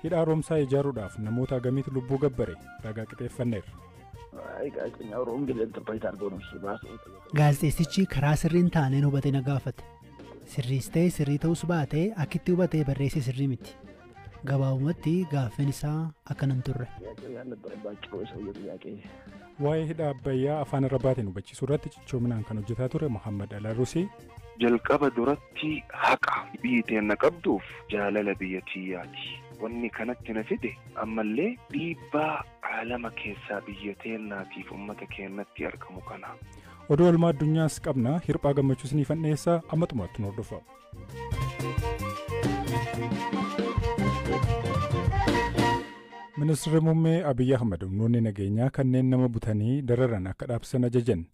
Hidha haaromsaa ijaaruudhaaf namoota hagamiitu lubbuu gabbare ragaa qixeeffanneerra. Gaazexeessichi karaa sirriin taaneen hubatee na gaafate. Sirriis ta'e sirrii ta'us baatee akkitti hubatee barreesse sirrii miti. Gabaabumatti gaaffiin isaa akkana hin turre. Waa'ee hidha Abbayyaa afaan Arabaatiin hubachiisuu irratti cichoominaan kan hojjetaa ture Muhammad Alaarusii. Jalqaba duratti haqa biyyi teenna qabduuf jaalala biyya tiyyaati. Wanni kanatti na fide ammallee dhiibbaa aalama keessaa biyya teennaatiif uummata keennatti argamu kana. Oduu oolmaa addunyaas qabna hirphaa gammachuu isiniif dhiyeessaa amma xumuraatti nu hordofaa. Ministeerri Muummee Abiyyi Ahmad humnoonni nageenyaa kanneen nama butanii dararan akka dhaabsisan ajajan.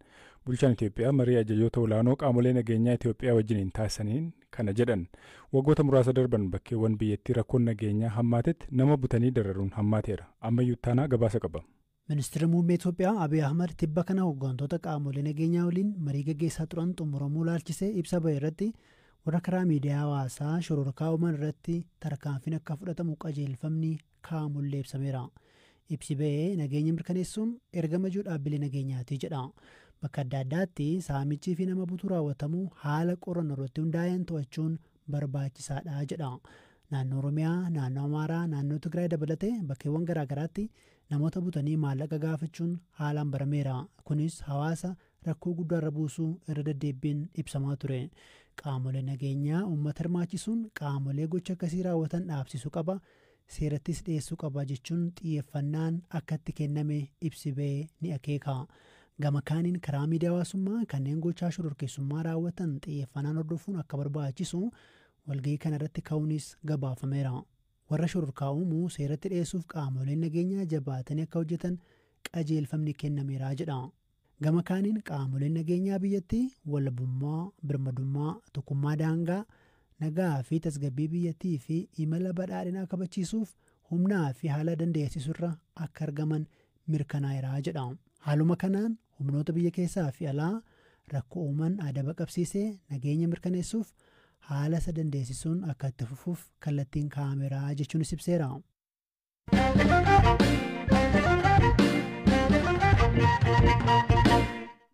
Bulchaan Itoophiyaa marii ajajoota olaanoo qaamolee nageenyaa Itoophiyaa wajjiniin taasisaniin kana jedhan. Waggoota muraasa darban bakkeewwan biyyattii rakkoon nageenyaa hammaatetti nama butanii dararuun hammaateera. Ammayyuu taanaa gabaasa qaba. Ministeerri Muummee Itoophiyaa Abiy Ahmad tibba kana hooggantoota qaamolee nageenyaa waliin marii gaggeessaa turan xumuramuu laalchisee ibsa bahe irratti warra karaa miidiyaa hawaasaa shororkaa uuman irratti tarkaanfiin akka fudhatamu qajeelfamni kaa'amullee ibsameera. Ibsi bahee nageenya mirkaneessuun ergama ijoo dhaabbilee nageenyaati jedha. Bakka adda addaatti saamichii fi nama butuu raawwatamu haala qorannoo irratti hundaa'een to'achuun barbaachisaadha jedha. Naannoo Oromiyaa, naannoo Amaaraa, naannoo Tigraay dabalatee bakkeewwan garaagaraatti namoota butanii maallaqa gaafachuun haalaan barameera. Kunis hawaasa rakkoo guddaarra buusuu irra deddeebiin ibsamaa ture. Qaamolee nageenyaa uummata hirmaachisuun qaamolee gocha akkasii raawwatan dhaabsisuu qaba. Seerattis dhiyeessuu qaba jechuun xiyyeeffannaan akka itti kenname ibsi bahee ni akeeka. Gama kaaniin karaa miidiyaa hawaasummaa kanneen gochaa shororkeessummaa raawwatan xiyyeeffannaan hordofuun akka barbaachisu walgahii kana irratti ka'uunis gabaafameera. Warra shororkaa uumuu seeratti dhiyeessuuf qaamoleen nageenyaa jabaatanii akka hojjetan qajeelfamni kennameera jedha. Gama kaaniin qaamoleen nageenyaa biyyattii walabummaa, birmadummaa, tokkummaa daangaa, nagaa fi tasgabbii biyyattii fi imala badhaadhinaa kabachiisuuf humnaa fi haala dandeessisurra akka argaman mirkanaa'eera jedha. Haaluma kanaan humnoota biyya keessaa fi alaa rakkoo uuman adaba qabsiisee nageenya mirkaneessuuf haala isa dandeessisuun akka itti fufuuf kallattiin kaa'ameera jechuunis ibseera.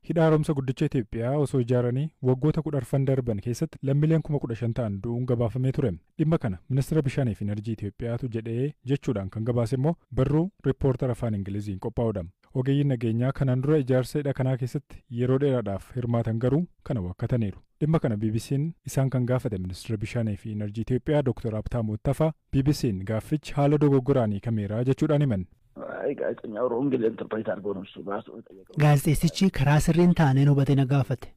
Hidha haaromsa guddicha Itoophiyaa osoo ijaaranii waggoota 15 darban keessatti lammiileen 15,000 ta'an du'uun gabaafamee ture. Dhimma kana ministeera bishaanii fi enerjii Itoophiyaatu jedhee jechuudhaan kan gabaase immoo barruu riippoortar afaan Ingiliziin qophaa'udha. Ogeeyyiin nageenyaa kanaan dura ijaarsa hidha kanaa keessatti yeroo dheeraadhaaf hirmaatan garuu kana wakkataniiru. Dhimma kana BBC'n isaan kan gaafate ministeera bishaanii fi enerjii Itoophiyaa Dr. Habtaamuu Ittafaa BBC'n gaaffichi haala dogoggoraan hiikameera jechuudhaan himan. Gaazexeessichi karaa sirriin taaneen hubatee na gaafate.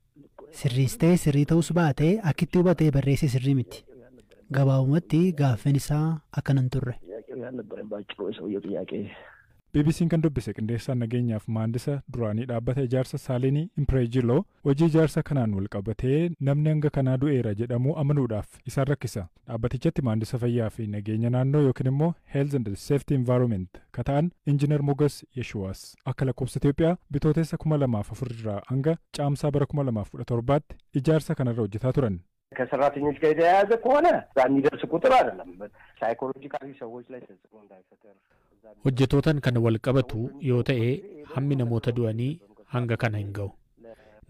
Sirriis ta'e sirrii ta'us baatee akkitti hubatee barreesse sirrii miti. Gabaabumatti gaaffiin isaa akkana hin turre. BBC'n kan dubbise qindeessaan nageenyaaf maandisa duraanii dhaabbata ijaarsa Saalinii Impireejiloo hojii ijaarsa kanaan wal qabatee namni hanga kanaa du'eera jedhamu amanuudhaaf isaan rakkisa. Dhaabbatichatti maandisa fayyaa fi nageenya naannoo yookiin immoo Health and Safety Environment ka ta'an Injiinar Mogas Yeshuwaas akka lakkoofsa Itoophiyaa bitootessa 2004 irraa hanga caamsaa bara 2017tti ijaarsa kanarra hojjetaa turan. ከሰራተኞች ጋር የተያያዘ ከሆነ እዛ የሚደርስ ቁጥር አይደለም። ሳይኮሎጂካሊ ሰዎች ላይ ተጽዕኖ እንዳይፈጠር Hojjetootaan kan wal qabatu yoo ta'e hammi namoota du'anii hanga kana hin ga'u.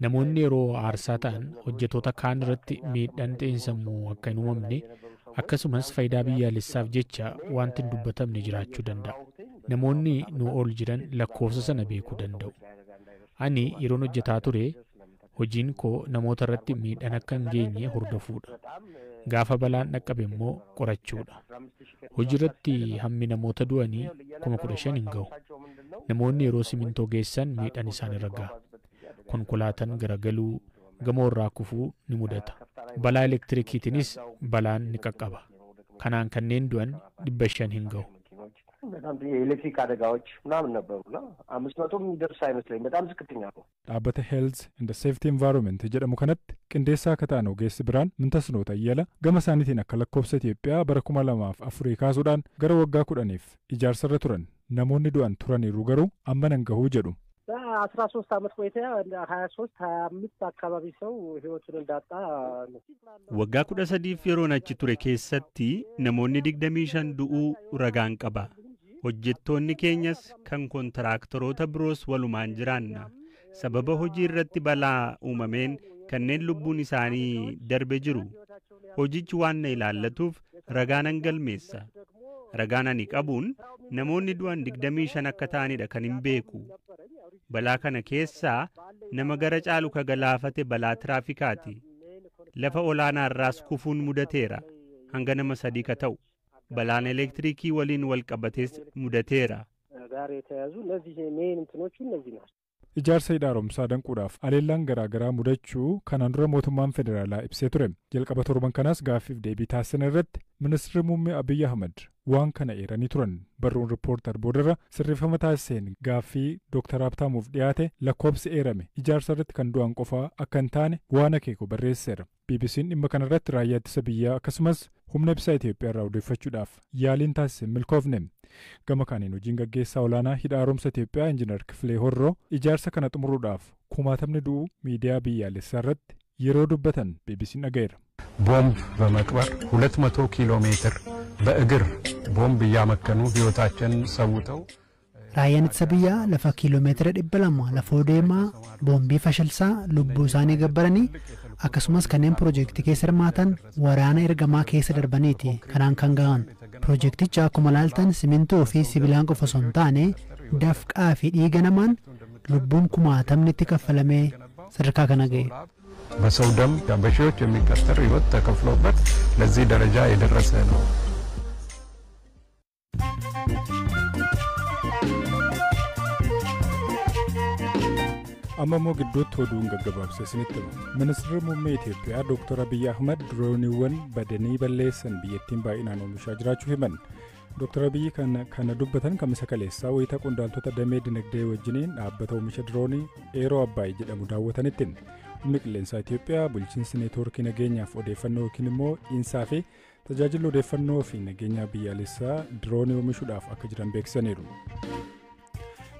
Namoonni yeroo aarsaa ta'an hojjettoota kaan irratti miidhaan xiinsammuu akka hin uumamne akkasumas faayidaa biyyaalessaaf jecha wanti hin dubbatamne jiraachuu danda'a. Namoonni nu ol jiran lakkoofsa sana beekuu danda'u. Ani yeroon hojjetaa ture hojiin koo namoota irratti miidhaan akka hin geenye hordofuudha. Gaafa balaan dhaqqabe immoo qorachuudha. Hojii irratti hammi namoota du'anii 15,000 hin ga'u. Namoonni yeroo simintoo geessan miidhaan isaan irra ga'a. Konkolaataan garagaluu, gamoo irraa kufuu ni mudata. Balaa elektirikiitiinis balaan ni qaqqaba. Kanaan kanneen du'an 500 hin ga'u. በጣም የኤሌክትሪክ አደጋዎች ምናምን ነበሩና 500 የሚደርስ አይመስለኝም። በጣም ዝቅተኛ ነው። Dhaabbata Health and Safety Environment jedhamu kanatti qindeessaa akka ta'an ogeessi biraan Mintasnoota Ayyala gama isaaniitiin akka lakkoofsa Itoophiyaa bara 2004 kaasuudhaan gara waggaa 10f ijaarsarra turan namoonni du'an turaniiru garuu amma nan gahuu jedhu. በአስራ ሶስት አመት ቆይታ 23 25 አካባቢ ሰው ህይወቱን እንዳጣ ነው። Waggaa 13f yeroon achi ture keessatti namoonni 25 du'uu ragaan qaba. Hojjettoonni keenyas kan kontiraaktaroota biroos walumaan jiraanna. Sababa hojii irratti balaa uumameen kanneen lubbuun isaanii darbe jiru. Hojichi waan na ilaallatuuf ragaa nan galmeessa. Ragaan ani qabuun namoonni du'an 25 akka ta'anidha kan hin beeku. Balaa kana keessaa nama gara caalu ka galaafate balaa tiraafikaati. Lafa olaanaa irraas kufuun mudateera. Hanga nama sadii ka ta'u. Balaan elektiriikii waliin wal qabates mudateera. ጋር የተያዙ እነዚህ ሜን እንትኖቹ እነዚህ ናቸው። Ijaarsa hidha haaromsaa danquudhaaf haleellaan garaagaraa mudachuu kanaan dura mootummaan federaalaa ibsee ture. Jalqaba torban kanaas gaaffiif deebii taasisan irratti Ministeerri Muummee Abiyyi Ahmad waan kana eeranii turan. Barruun Riippoortar boodarra sirreeffama taasiseen gaaffii Dr. Habtaamuuf dhiyaate lakkoobsi eerame ijaarsa irratti kan du'an qofaa akka hin taane waan akeeku barreesseera. BBC'n dhimma kanarratti raayyaa ittisa biyyaa akkasumas humna ibsaa Itoophiyaa irraa odeeffachuudhaaf yaaliin taasise hin milkoofne. Gama kaaniin hojiin gaggeessaa olaanaa hidha haaromsa Itoophiyaa Injiinar Kifilee Horroo ijaarsa kana xumuruudhaaf kumaatamni du'uu miidiyaa biyyaalessaa irratti yeroo dubbatan BBC'n dhaga'eera. ቦምብ በመቅበር 200 ኪሎ ሜትር በእግር ቦምብ እያመከኑ ሕይወታቸውን ሰውተው Raayyaan ittisa biyyaa lafa kiiloomeetira 200 lafoo deemaa boombii fashalsaa lubbuu isaanii gabbaranii, akkasumas kanneen piroojeektii keessa hirmaatan waraana ergamaa keessa darbaniiti kanaan kan gahan. Piroojeekticha akkuma laaltan simintoo fi sibiilaan qofa osoo hin taane dafqaa fi dhiiga namaan lubbuun kumaatamni itti kaffalamee sadarkaa kana ga'e. በሰው ደም በሺዎች የሚቆጠር ሕይወት ተከፍሎበት ለዚህ ደረጃ የደረሰ ነው። Amma immoo gidduutti oduun gaggabaabsee isinitti hima. Ministeerri Muummee Itoophiyaa Dr. Abiyyi Ahmad dirooniiwwan badanii balleessan biyyattiin baay'inaan oomishaa jiraachuu himan. Dr. Abiyyi kana dubbatan Kamisa kaleessaa wayita qondaaltota damee dinagdee wajjiniin dhaabbata oomisha diroonii Eeroo Abbaay jedhamu daawwatanitti. Humni qilleensaa Itoophiyaa, bulchiinsi neetwoorkii nageenyaaf odeeffannoo yookiin immoo dhiinsaa fi tajaajilli odeeffannoo fi nageenyaa biyyaalessaa diroonii oomishuudhaaf akka jiran beeksisaniiru.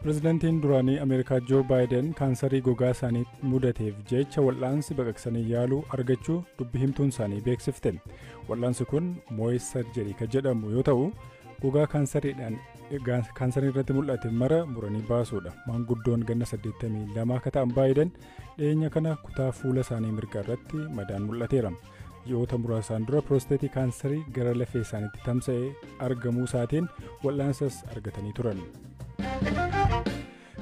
Pireezidaantiin duraanii Ameerikaa Joo Baayiden kaansarii gogaa isaanii mudateef jecha wal'aansi baqaqsanii yaaluu argachuu dubbi himtuun isaanii beeksifte. Wal'aansi kun Mohs surgery kan jedhamu yoo ta'u, gogaa kaansariidhaan kaansarii irratti mul'ate mara muranii baasuudha. Maanguddoon ganna 82 akka ta'an Baayiden dhiyeenya kana kutaa fuula isaanii mirgaa irratti madaan mul'ateera. Ji'oota muraasaan dura piroosteetii kaansarii gara lafee isaaniitti tamsa'ee argamuu isaatiin wal'aansas argatanii turan.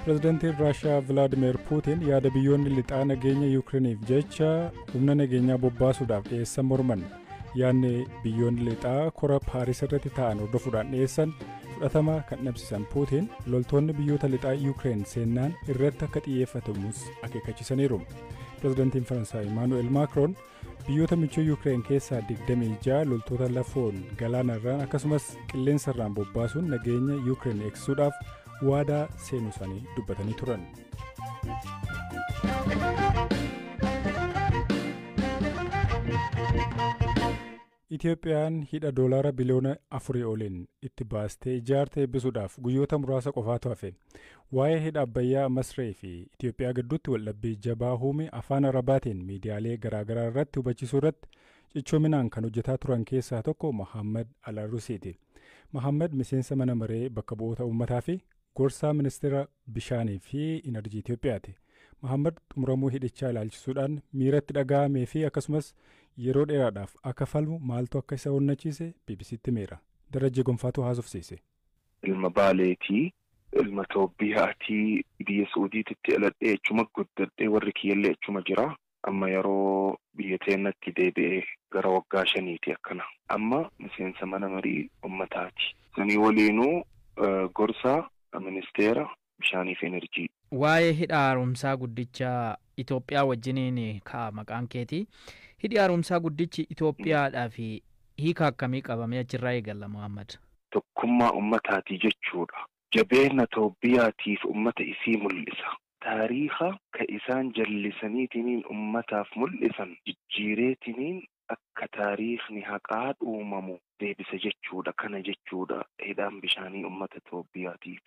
Pireezidaantiin Raashiyaa Vilaadimeer Puutiin yaada biyyoonni lixaa nageenya Yuukreeniif jecha humna nageenyaa bobbaasuudhaaf dhiyeessan morman. Yaadni biyyoonni lixaa kora Paaris irratti ta'an hordofuudhaan dhiyeessan fudhatama kan dhabsiisan Puutiin loltoonni biyyoota lixaa Yuukireen seennaan irratti akka xiyyeeffatamus akeekkachiisaniiru. Pireezidaantiin Faransaay Imaanu'eel Maakroon biyyoota michuu Yuukireen keessaa 26 loltoota lafoon, galaanarraan akkasumas qilleensarraan bobbaasuun nageenya Yuukireen eegsisuudhaaf waadaa seenuu isaanii dubbatanii turan. Itoophiyaan hidha doolaara biliyoona 4 oliin itti baastee ijaarte eebbisuudhaaf guyyoota muraasa qofaatu hafe. Waa'ee hidha Abbayyaa Masree fi Itoophiyaa gidduutti waldhabbii jabaa uume afaan Arabaatiin miidiyaalee garaagaraa irratti hubachiisuu irratti cichoominaan kan hojjetaa turan keessaa tokko Mohaammed Alarusiiti. Mohaammed miseensa mana maree bakka bu'oota uummataa fi gorsaa ministeera bishaanii fi inerjii Itoophiyaati. Mohaammed xumuramuu hidhichaa ilaalchisuudhaan miiratti dhaga'amee fi akkasumas yeroo dheeraadhaaf akka falmu maaltu akka isa onnachiise BBCtti himeera. Darajjee Gonfaatu haasofsiise. Ilma Baaleetii, ilma Toobbiyaatii, biyya Suudiititti dhaladhee achuma guddadhee, warri kiyyallee achuma jira. Amma yeroo biyya teennatti deebi'ee gara waggaa 5ti akkana. Amma miseensa mana marii ummataati. Sanii waliinuu gorsaa ministeera bishaanii fi enerjii. Waa'ee hidha haaromsaa guddicha Itoophiyaa wajjiniin ka'a maqaan keeti. Hidhi haaromsaa guddichi Itoophiyaadhaaf hiika akkamii qabamee achirraa eegalla, Muhammad? Tokkummaa ummataati jechuudha. Jabeenya Itoophiyaatiif ummata isii mul'isa. Taariika ka isaan jallisaniitiniin ummataaf mul'isan jijjiireetiniin akka taariikni haqaa uumamu deebisa jechuudha. Kana jechuudha hidhaan bishaanii ummata Itoophiyaatiif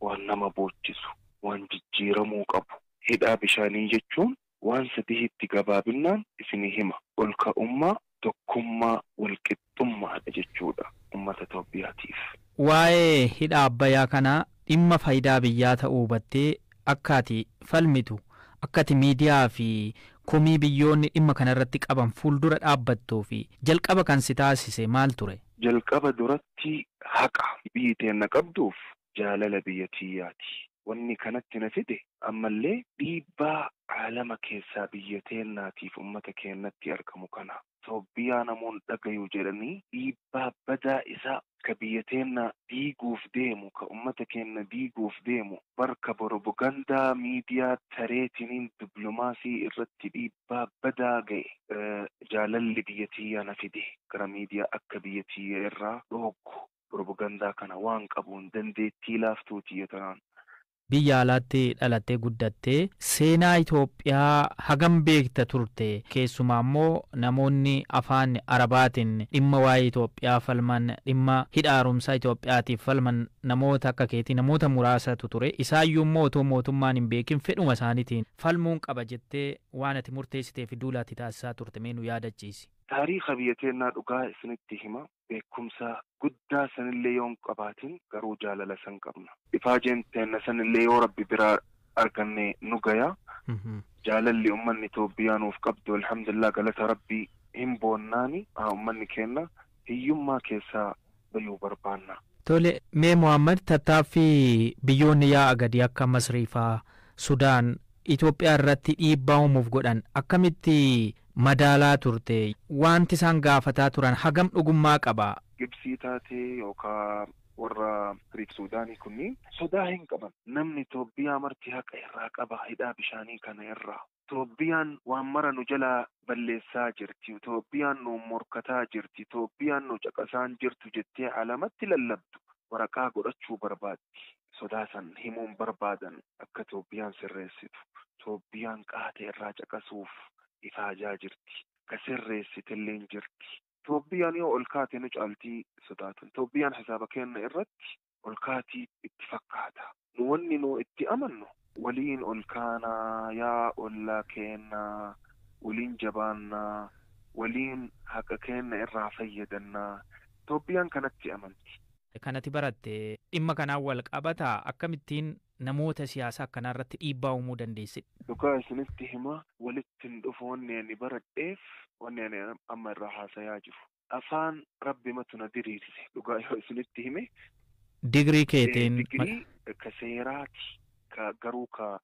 waan nama boochisu. Waan jijjiiramuu qabu. Hidhaa bishaanii jechuun waan sadiitti gabaabinnaan isinii hima. Ol ka'ummaa, tokkummaa, walqixxummaadha jechuudha uummata Itoophiyaatiif. Waa'ee hidha Abbayyaa kanaa dhimma faayidaa biyyaa ta'uu hubattee akka ati falmitu, akka ati miidiyaa fi komii biyyoonni dhimma kanarratti qaban fuuldura dhaabbattuu fi jalqaba kan si taasise maal ture? Jalqaba duratti haqa biyyi teenna qabduuf jaalala biyya tiyyaati. Wanni kanatti na fide ammallee dhiibbaa aalama keessaa biyya teennaatiif uummata keennatti argamu kana. Itoophiyaa namoonni dhagayu jedhanii dhiibbaa badaa isaa ka biyya teenna diiguuf deemu, ka uummata keenya diiguuf deemu, barka propagaandaa miidiyaa tareetiniin dippiloomaasii irratti dhiibbaa badaa ga'e. Jaalalli biyya tiyyaa na fide gara miidiyaa akka biyya tiyya irraa dhooggu propagaandaa kana waan qabuun dandeettii laaftuu tiyya tanaan. Biyya alaatti dhalattee guddattee seenaa Itoophiyaa hagam beekta turte? Keessumaa immoo namoonni afaan Arabaatiin dhimma waa'ee Itoophiyaa falman, dhimma hidha haaromsaa Itoophiyaatiif falman namoota akka keetii namoota muraasatu ture. Isaayyuu immoo otoo mootummaan hin beekin fedhuma isaaniitiin falmuun qaba jettee waan ati murteessitee fi duula ati taasisaa turte mee nu yaadachiisi. Taariika biyya teennaa dhugaa isinitti hima. Beekumsa guddaa sanillee yoo hin qabaatin garuu jaalala san qabna. Ifaajeen teenna sanillee yoo rabbi biraa arganne nu gaya. Jaalalli uummanni Itoophiyaa nuuf qabdu alhamdulillah galata rabbii hin boonnaani uummanni keenya hiyyummaa keessaa bayuu barbaanna. Tole, mee Muhammad, tattaaffii biyyoonni yaa'a gadi akka Masriifaa, Sudaan Itoophiyaa irratti dhiibbaa uumuuf godhan akkamitti madaalaa turte? Wanti isaan gaafataa turan hagam dhugummaa qaba? Gibsii taatee yookaan warra Riif Suudaanii kunniin sodaa hin qaban. Namni Itoophiyaa marti haqa irraa qaba hidhaa bishaanii kana irraa. Itoophiyaan waan mara nu jalaa balleessaa jirti. Itoophiyaan nu morkataa jirti. Itoophiyaan nu caqasaan jirtu jettee alamatti lallabdu waraqaa godhachuu barbaaddi. Sodaa san himuun barbaadan akka Itoophiyaan sirreessitu. Itoophiyaan qaata irraa caqasuuf ifaajaa jirti. Ka sirreessitillee jirti. Itoophiyaan yoo ol kaate nu caaltii sodaatan. Itoophiyaan hisaaba kenna irratti ol kaatii itti fakkaata. Nu wanni nu itti amannu waliin ol kaanaa, yaa ollaa keennaa, waliin jabaannaa, waliin haqa keenna irraa fayyadannaa. Itoophiyaan kanatti amanti. Kanatti baratte dhimma kanaan wal qabataa akkamittiin namoota siyaasaa akkanaa irratti dhiibbaa uumuu dandeesse? Dhugaa isinitti hima, walitti hin dhufu wanni ani baradheef wanni ani amma irraa haasayaa jiru. Afaan rabbi matu na diriirse dhugaa yoo isinitti hime. Digirii keetiin. Digirii ka seeraati. Ka garuu ka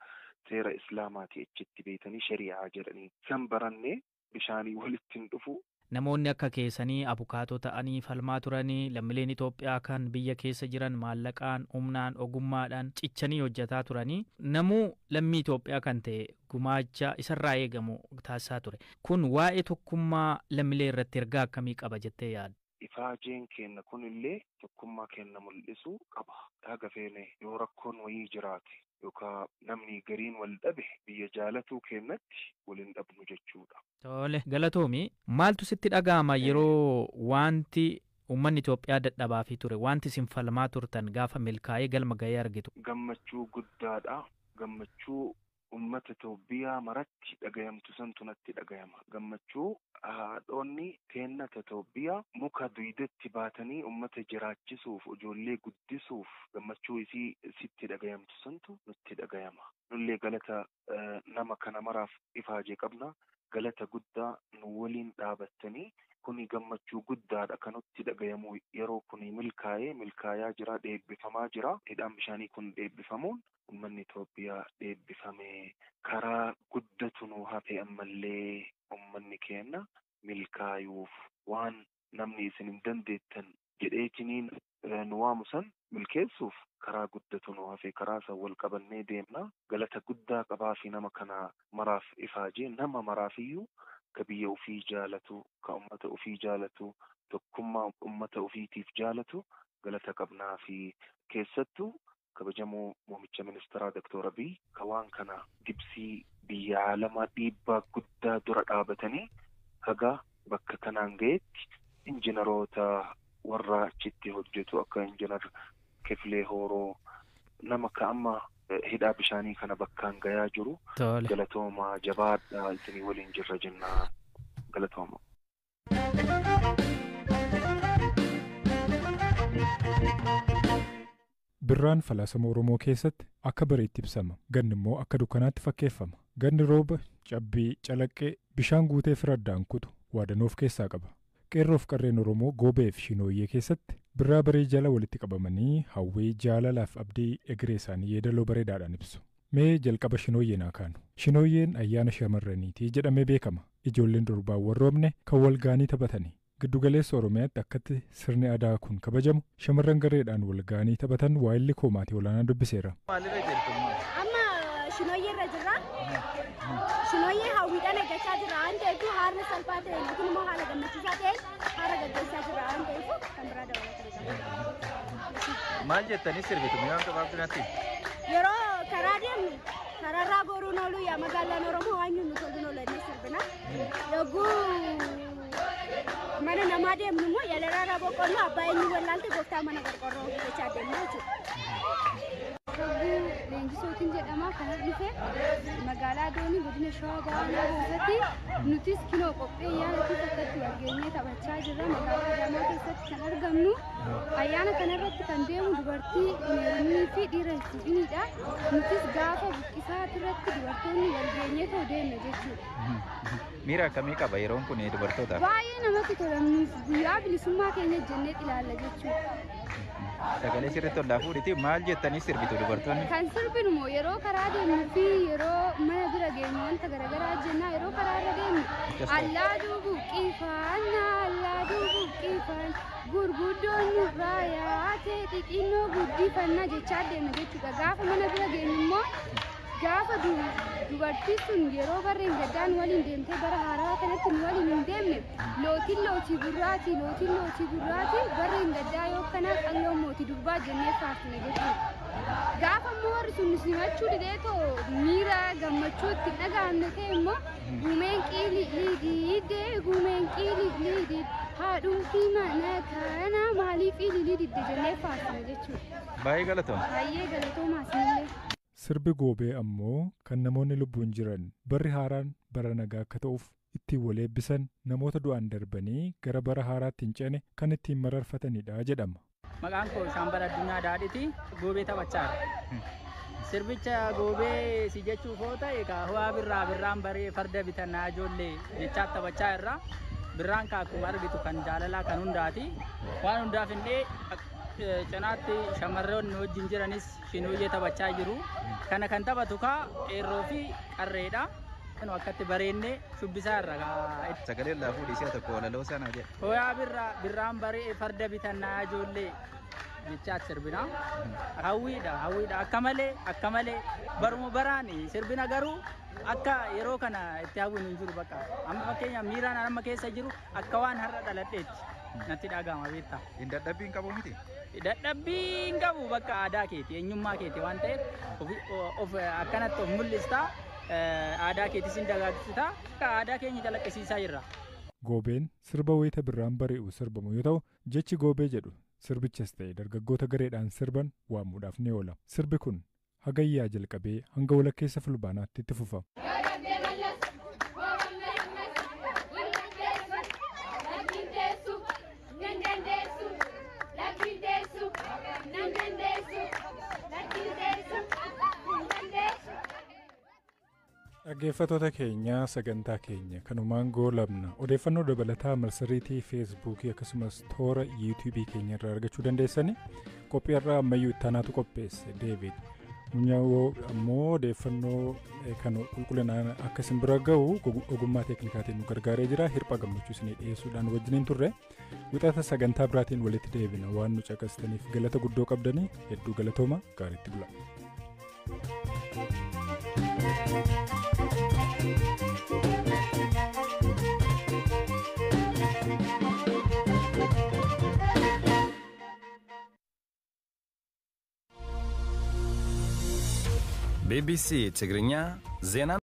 seera islaamaati achitti beetanii shari'aa jedhanii. San barannee bishaanii walitti hin dhufu. Namoonni akka keessanii abukaatoo ta'anii falmaa turanii, lammiileen Itoophiyaa kan biyya keessa jiran maallaqaan, humnaan, ogummaadhaan cichanii hojjetaa turanii, namuu lammii Itoophiyaa kan ta'e gumaacha isarraa eegamu taasisaa ture. Kun waa'ee tokkummaa lammiilee irratti ergaa akkamii qaba jettee yaadda? Ifaajeen keenya kunillee tokkummaa keenya mul'isuu qaba. Haga feene yoo rakkoon wayii jiraate yookaan namni gariin wal dhabe biyya jaalatuu keenyatti waliin dhabnu jechuudha. Tole, galatoomi. Maaltu sitti dhaga'ama yeroo wanti uummanni Itoophiyaa dadhabaafii ture, wanti isin falmaa turtan gaafa milkaa'ee galma ga'ee argitu? Gammachuu guddaadha. Gammachuu uummata Itoophiyaa maratti dhagayamtu santu natti dhagayama. Gammachuu haadhonni teennata Itoophiyaa muka duydatti baatanii uummata jiraachisuuf, ijoollee guddisuuf gammachuu isii sitti dhagayamtu santu nutti dhagayama. Nullee galata nama kana maraaf ifaajee qabna. Galata guddaa nu waliin dhaabattanii kuni gammachuu guddaadha kan nutti dhagayamu yeroo kuni milkaa'ee milkaayaa jira, dheebbifamaa jira. Hidhaan bishaanii kun dheebbifamuun uummanni Itoophiyaa dheebbifamee karaa guddatu nu hafe ammallee uummanni keenya milkaayuuf waan namni isin hin dandeettan jedheetiniin nu waamu san milkeessuuf karaa guddatu nu hafe, karaa san wal qabannee deemna. Galata guddaa qabaa fi nama kana maraaf ifaajee nama maraafiyyuu ka biyya ofii jaalatu, ka uummata ofii jaalatu, tokkummaa uummata ofiitiif jaalatu galata qabnaa fi keessattuu kabajamoo muummicha ministeeraa Dr. Abiy ka waan kana Gibsii biyya alamaa dhiibbaa guddaa dura dhaabatanii haga bakka kanaan ga'etti injiinaroota warra achitti hojjetu akka injiinar Kifilee Hooroo nama ka amma Hidhaa bishaanii kana bakkaan gayaa jiru. Galatooma jabaadha isinii waliin jirra jenna galatooma. Birraan falaasama Oromoo keessatti akka bareetti ibsama. Ganni immoo akka dukkanaatti fakkeeffama. Ganni rooba, cabbii, calaqqee, bishaan guutee firaddaan kutu waadanoo of keessaa qaba. Qeerroof qarreen Oromoo goobee fi shinooyyee keessatti birraa baree jala walitti qabamanii hawwii jaalalaaf abdii egeree isaanii yeedaloo bareedaadhaan ibsu. Mee jalqaba shinooyyee naa kaanu. Shinooyyeen ayyaana shamarraniitii jedhamee beekama. Ijoolleen durbaa warroomne kan wal gaanii taphatanii. Giddugaleessa Oromiyaatti akkatti sirni aadaa kun kabajamu shamarran gareedhaan wal gaanii taphatan waayilli koo maatii olaanaa dubbiseera. Amma shinooyyee irra jirra. Shinooyyee hawwiidhaan eeggachaa jirra waan ta'eef haala salphaa ta'een yookiin immoo haala gammachiisaa ta'een haala gaggeessaa jirra waan ta'eef kan biraa dabalatan. Maal jettanii sirbitu mi'aan qabaatu natti? Yeroo karaa deemnu karaarraa goruun oolu yaa magaalaan Oromoo waan nu toluun oolu inni sirbina. Yogguu mana namaa deemnu immoo yalarraa boqonnoo abbaa eenyu wallaalte gooftaa mana qorqorroo jechaa deemna jechuudha. Sabbuu leenjisootiin jedhama kan dhufe magaalaa Doonii godina Shawaa Bahaa keessatti nutis kinoo qophee ayyaanatti akkatti wal geenyee taphachaa jirra. Magaalaa Adaamaa keessatti kan argamnu ayyaana kanarratti kan deemu dubartii heerumnii fi dhiira hin fuudhinidha. Nutis gaafa buqqisaa irratti dubartoonni wal geenyee too deemna jechuudha. Miira akkamii qaba yeroon kun dubartootaaf? Baay'ee namatti tola. Guyyaa bilisummaa keenya jennee ilaalla jechuudha. Sagalee sirriitti ol fuudhiti maal jettanii sirbitu dubartoonni? Kan sirbinu immoo yeroo karaa deemnu fi yeroo mana bira geenyu wanta garaagaraa jenna yeroo karaa irra deemnu allaaduu buqqifaan allaaduu buqqifaan gurguddoon nurraa yaatee xixinnoo guddifannaa jechaa deemna jechuudha. Gaafa mana bira geenyu immoo gaafa dubartiin sun yeroo barreen gaddaan waliin deemtee bara haarawaa kanatti nu waliin hin deemne lootiin lootii gurraati lootiin lootii gurraati barreen gaddaa yoo kanaa qalloo mootii durbaa jennee faarsina jechuudha. Gaafa immoo warri sun nu simachuu dideetoo miira gammachuu itti dhaga'amne ta'e immoo gumeen qiilii liididee gumeen qiilii liidid haadhumti mana kanaa maaliif qiilii liididde jennee faarsina jechuudha. Baay'ee galatooma. Baay'ee galatoomaa isinillee. Sirbi goobee ammoo kan namoonni lubbuun jiran barri haaraan bara nagaa akka ta'uuf ittiin wal eebbisan namoota du'an darbanii gara bara haaraatti hin ceene kan ittiin mararfatanidha jedhama. Maqaan koo Shaambal Addunyaa Daadhiiti. Goobee taphachaa jira. Sirbicha goobee si jechuuf yoo ta'e ho'aa birraa birraan baree farda bitannaa ijoollee jechaa taphachaa jirra. Birraan akkuma argitu kan jaalalaa kan hundaati. Waan hundaaf hin cinaatti shamarroonni wajjin jiranis shinooyyee taphachaa jiru. Kana kan taphatu kaa qeerroo fi qarreedha. Akkatti bareennee shubbisaa irra. Sagalee laafuu dhiisee tokko walaloo sana jedha. Ho'aa birraa birraan baree farda bitannaa ijoollee jechaa sirbina. Hawwiidha hawwiidha akka malee akka malee baruma baraan sirbina garuu akka yeroo kana itti hawwinu hin jiru bakka. Amma fakkeenyaaf miiraan amma keessa jiru akka waan har'a dhaladheetti natti dhaga'ama beektaa. Hin dadhabbiin qabu miti? Dadhabbii hin qabu bakka aadaa keeti eenyummaa keeti waan ta'eef of akkanatti of mul'istaa aadaa keetis hin dagaagsitaa aadaa keenya calaqqisiisaa jirra. Goobeen sirba wayita birraan bari'u sirbamu yoo ta'u jechi goobee jedhu sirbichas ta'e dargaggoota gareedhaan sirban waamuudhaaf ni oola. Sirbi kun hagayyaa jalqabee hanga walakkeessa fulbaanaatti itti fufa. Dhaggeeffattoota keenya sagantaa keenya kanumaan goolabna odeeffannoo dabalataa marsariitii feesbuukii akkasumas toora yuutuubii keenya irraa argachuu dandeessani qophii irraa ammayyuu ittaanaatu qopheesse deebiid Munyaawoo ammoo odeeffannoo kan qulqullinaan akka isin bira ga'u ogummaa teeknikaatiin nu gargaaree jira hirpha gammachuu isinii dhiyeessuudhaan wajjiniin turre wixata sagantaa biraatiin walitti deebina waan nu caqasitaniif galata guddoo qabdanii hedduu galatooma gaariitti bula. ቢቢሲ ትግርኛ ዜና